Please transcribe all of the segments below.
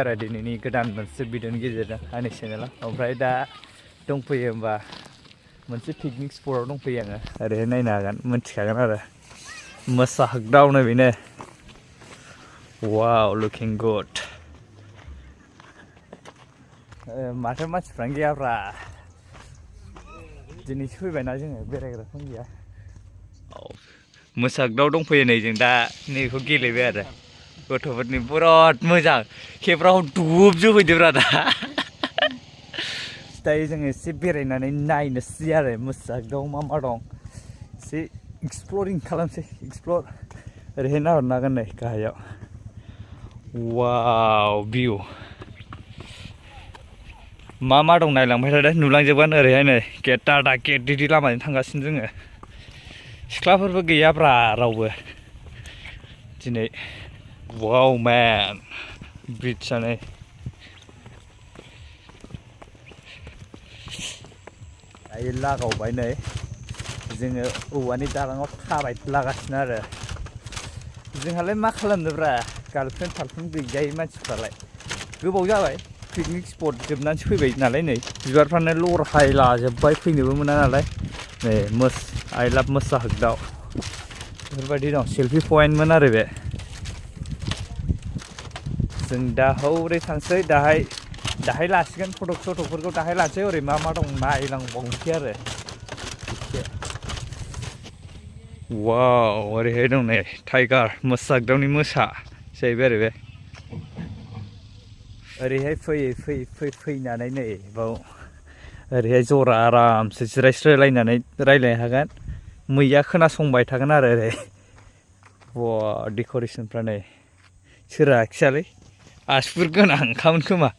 लाफैबाय आरो दिनैनि गोदान मोनसे भिडिअनि गेजेरजों आंनि चेनेलाव ओमफ्राय दा दंफैयो होमबा मोनसे पिकनिक स्पटआव दंफैयो आङो ओरैहाय नायनो हागोन मोनथिखागोन आरो मोसाहागदावनो बेनो वाव लुकिं गुड माथो मानसिफ्रानो गैयाब्रा दिनैसो फैबायना जोङो बेरायग्राखौनो गैया मोसाहागदाव दंफैयो नै जों दा नैखौ गेलेबाय आरो गथ'फोरनि बिराद मोजां केमेराखौ दुब जोफैदोब्रा दा दायो जोङो एसे बेरायनानै नायनोसै आरो मोसाहागदाव मा मा दं एसे एक्सप्लरिं खालामसै एक्सप्लर ओरैहाय नाहरनो हागोन नै गाहायाव वाव भिउ मा मा दं नायलांबाय थादो नुलांजोबगोन ओरैहाय नै गेट टाटा गेट बिदि लामाजों थांगासिनो जोङो सिख्लाफोरबो गैयाब्रा रावबो दिनै वाव मेन ब्रिड्जआनो दायो लागावबाय नै जोङो औवानि दालाङाव थाबायलागासिनो आरो जोंहालाय मा खालामनोब्रा गार्लफ्रेन्ड थार्लफ्रेन्ड गैजायै मानसिफ्रालाय गोबाव जाबाय पिकनिक स्पट जोबनानैसो फैबाय नालाय नै बिबारफ्रानो लरहायलाजोब्बाय फैनोबो मोना नालाय नै आइ लाभ मोसाहागदाव बेफोरबायदि दं सेल्फि पइन्टमोन आरो बे जों दा हौरै थांसै दाहाय लासिगोन फट'फोरखौ दाहाय लानोसै ओरै मा मा दं नायलांबावनोसै आरो वाव ओरैहाय दं नै टाइगार मोसाहागदावनि मोसा जाहैबाय आरो बे ओरैहाय फैनानै नै बाव ओरैहाय जरा आरामसे जिरायस्रायलायनानै रायज्लायनो हागोन मैया खोनासंबाय थागोन आरो ओरै वा डेक'रेसनफ्रा नै सोराखियालै आसुगुर गोनांखामोन खोमा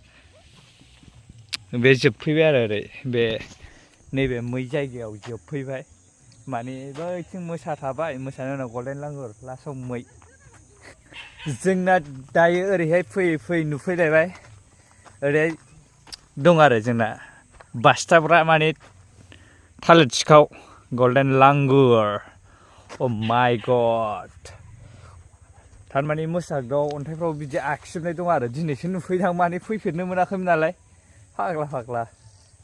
बे जोबफैबाय आरो ओरै बे नैबे मै जायगायाव जोबफैबाय माने बैथिं मोसा थाबाय मोसानि उनाव गल्डेन लांगुर लास्टआव मै जोंना दायो ओरैहाय फैयै नुफैलायबाय ओरैहाय दं आरो जोंना बासटाब्रा माने थालिर थिखाव गल्डेन लांगुर अ माय गड थारमाने मोसाहागदाव अन्थाइफ्राव बिदि आखिजोबनाय दं आरो दिनैसो नुफैदां माने फैफेरनो मोनाखैमोन नालाय फाग्ला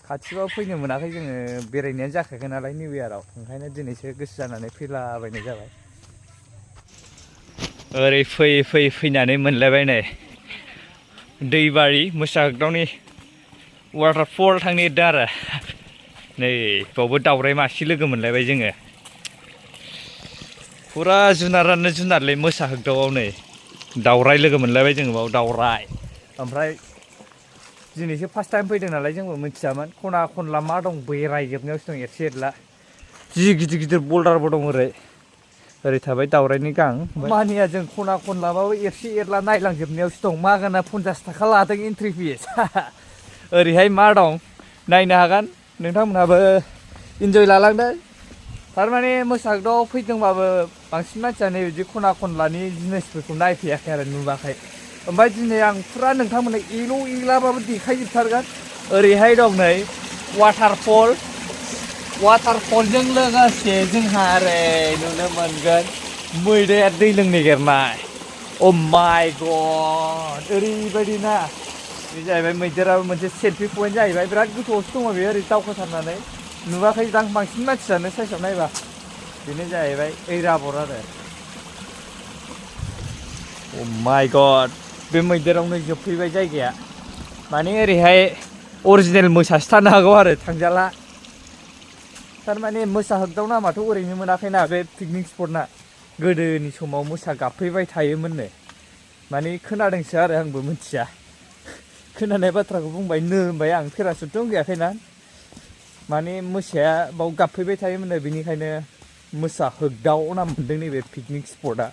खाथिबाबो फैनो मोनाखै जोङो बेरायनायानो जाखायाखै नालाय निउ इयाराव ओंखायनो दिनैसो गोसो जानानै फैलाबायनाय जाबाय ओरै फैनानै मोनलायबाय नै दैबारि मोसाहागदावनि वाटारफल थांनो नागिरदों आरो नै बावबो दावराय मासे लोगो मोनलायबाय जोङो फुरा जुनारानो जुनारलै मोसाहागदावआव नै दावराय लोगो मोनलायबाय जोङो बाव दावराय ओमफ्राय दिनैसो फार्स्ट टाइम फैदों नालाय जोंबो मिथियामोन खना खनला मा दं बेरायजोबनायावसो दं एरसे एरला जि गिदिर बल्डारबो दं ओरै थाबाय दावरायनि गां मानिया जों खना खनलाबाबो एरसे एरला नायलांजोबनायावसो दं मागाना 50 थाखा लादों एन्ट्रि फिस ओरैहाय मा दं नायनो हागोन नोंथांमोनहाबो इन्जय लालांदो थारमाने मोसाहागदावआव फैदोंबाबो बांसिन मानसियानो बिदि खना खनलानि जिनिसफोरखौ नायफैयाखै आरो नुवाखै ओमफ्राय दिनै आं फुरा नोंथांमोननो एलाबाबो देखायजोबथारगोन ओरैहाय दं नै वाटारफलजों लोगोसे जोंहा ओरै नुनो मोनगोन मैदेर दै लोंनो नागिरनाय अ माय गड ओरैबायदि ना बे जाहैबाय मैदेराबो मोनसे सेल्फि पइन्ट जाहैबाय बिराद गोथौआवसो दङ बेयो ओरै दावखोथारनानै नुवाखै दां बांसिन मानसियानो साइसआव नायबा बेनो जाहैबाय ऐराबद आरो अ माय गड बे मैदेरावनो जोबफैबाय जायगाया माने ओरैहाय अरिजिनेल मोसासो थानो हागौ आरो थांजाला थारमाने मोसाहागदाव नामाथ' ओरैनो मोनाखैना बे पिकनिक स्पटना गोदोनि समाव मोसा गाबफैबाय थायोमोननो माने खोनादोंसो आरो आंबो मिथिया खोनानाय बाथ्राखौ बुंबाय होनबाय आं पेरासुटथ' गैयाखैना माने मोसाया बाव गाबफैबाय थायोमोननो बेनिखायनो मोसाहागदाव नाम मोनदों नैबे पिकनिक स्पटआ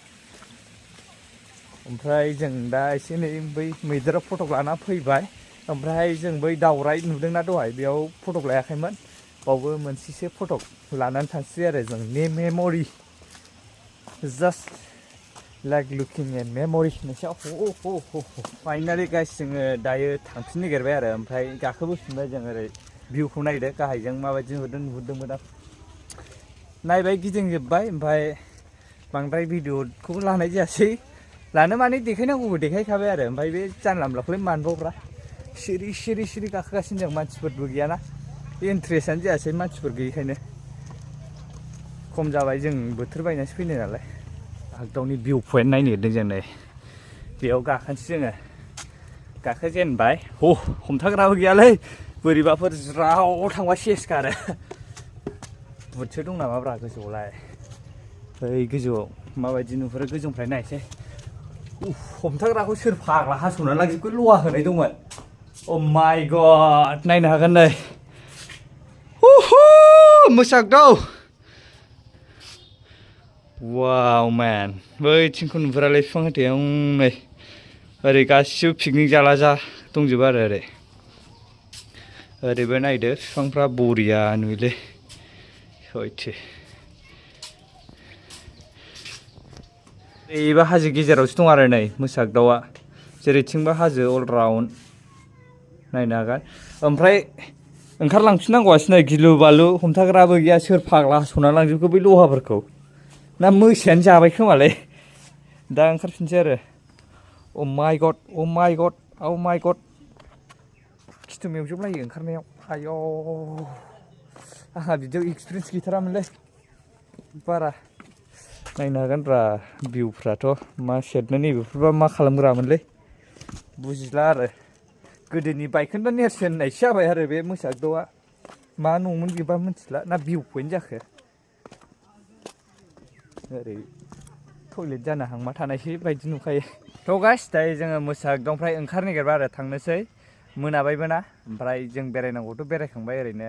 ओमफ्राय जों दा एसे एनै बै मैदेराव फटक लाना फैबाय ओमफ्राय जों बै दावराय नुदोंना दहाय बेयाव फटक लायाखैमोन बावबो मोनसेसो फटक लानानै थांसै आरो जों memory just like looking at memory मोनसे फाइनालि गाइस जोङो दायो थांफिननो नागिरबाय आरो ओमफ्राय गाखोबोफिनबाय जों ओरै भिउखौ नायदो गाहायजों माबायदि नुहुरदोंमोन आं नायबाय गिदिंजोब्बाय ओमफ्राय बांद्राय भिडिअखौबो लानाय जायासै लानो माने देखायनांगौबो देखायखाबाय आरो ओमफ्राय बे जानला मोनलाखौलाय मानबावब्रा सिरि सिरि सिरि गाखोगासिनो जों मानसिफोरबो गैयाना इन्ट्रेस्टआनो जायासै मानसिफोर गैयैखायनो खम जाबाय जों बोथोर बायनासो फैनाय नालाय हागदावनि भिउ पइन्ट नायनो नागिरदों जों नै बेयाव गाखोनोसै जोङो गाखोजेनबाय हमथाग्राबो गैयालै बोरैबाफोर ज्राव थांबा सेस खारो बुटसो दं नामाब्रा गोजौआवलाय बै गोजौआव माबायदि नुहुरो गोजौनिफ्राय नायसै हमथाग्राखौ सोर फाग्ला हास'ना लांजोबखो लहा होनाय दंमोन अ माय गड नायनो हागोन नै मोसागदाव वाव मेन बैथिंखौ नुहुरालै बिफां होथेयाव नै ओरै गासिबो पिकनिक जाला जा दंजोबो आरो ओरैबो नायदो बिफांफ्रा बरिया नुयोलै सयथि ओरैबो हाजो गेजेरावसो दं आरो नै मोसागदावआ जेरैथिंबो हाजो अल राउन्ड नायनो हागोन ओमफ्राय ओंखारलांफिननांगौआसो नै गिलु बालु हमथाग्राबो गैया सोर फाग्ला हास'ना लांजोबखो बै लहाफोरखौ ना मोसायानो जाबाय खोमालै दा ओंखारफिनसै आरो अ माय गड खिथु मेवजोबलायो ओंखारनायाव आयौ आंहा बिदियाव एक्सपिरियेन्स गैथारामोनलै बारा नायनो हागोनब्रा भिउफ्राथ' मा सेरनो नैबेफोरबा मा खालामग्रामोनलै बुजिला आरो गोदोनि बायखोन्दा नेरसोन होननायसो जाबाय आरो बे मोसागदावआ मा न'मोन बेबा मिथिला ना भिउ पइन्ट जाखो ओरै टयलेट जानो हांमा थानायसो बायदि नुखायो थ' गाइस दायो जोङो मोसागदावनिफ्राय ओंखारनो नागिरबाय आरो थांनोसै मोनाबायबो ना ओमफ्राय जों बेरायनांगौथ' बेरायखांबाय ओरैनो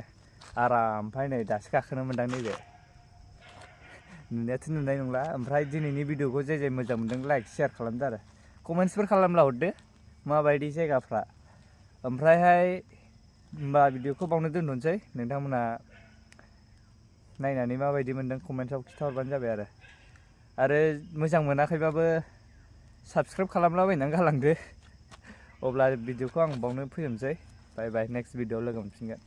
आराम ओमफ्राय नै दासो गाखोनो मोनदां नैबे नुनायाथ' नुनाय नंला ओमफ्राय दिनैनि भिडिअखौ जे मोजां मोनदों लाइक शेयार खालामदो आरो कमेन्ट्सफोर खालामला हरदो माबायदि जायगाफ्रा ओमफ्रायहाय होमबा भिडिअखौ बावनो दोनथ'नोसै नोंथांमोना नायनानै माबायदि मोनदों कमेन्ट्सआव खिन्थाहरबानो जाबाय आरो मोजां मोनाखैबाबो साबस्क्राइब खालामलाबायनानै गालांदो अब्ला भिडिअखौ आं बावनो फोजोबनोसै बाय बाय नेक्स्ट भिडिअआव लोगो मोनफिनगोन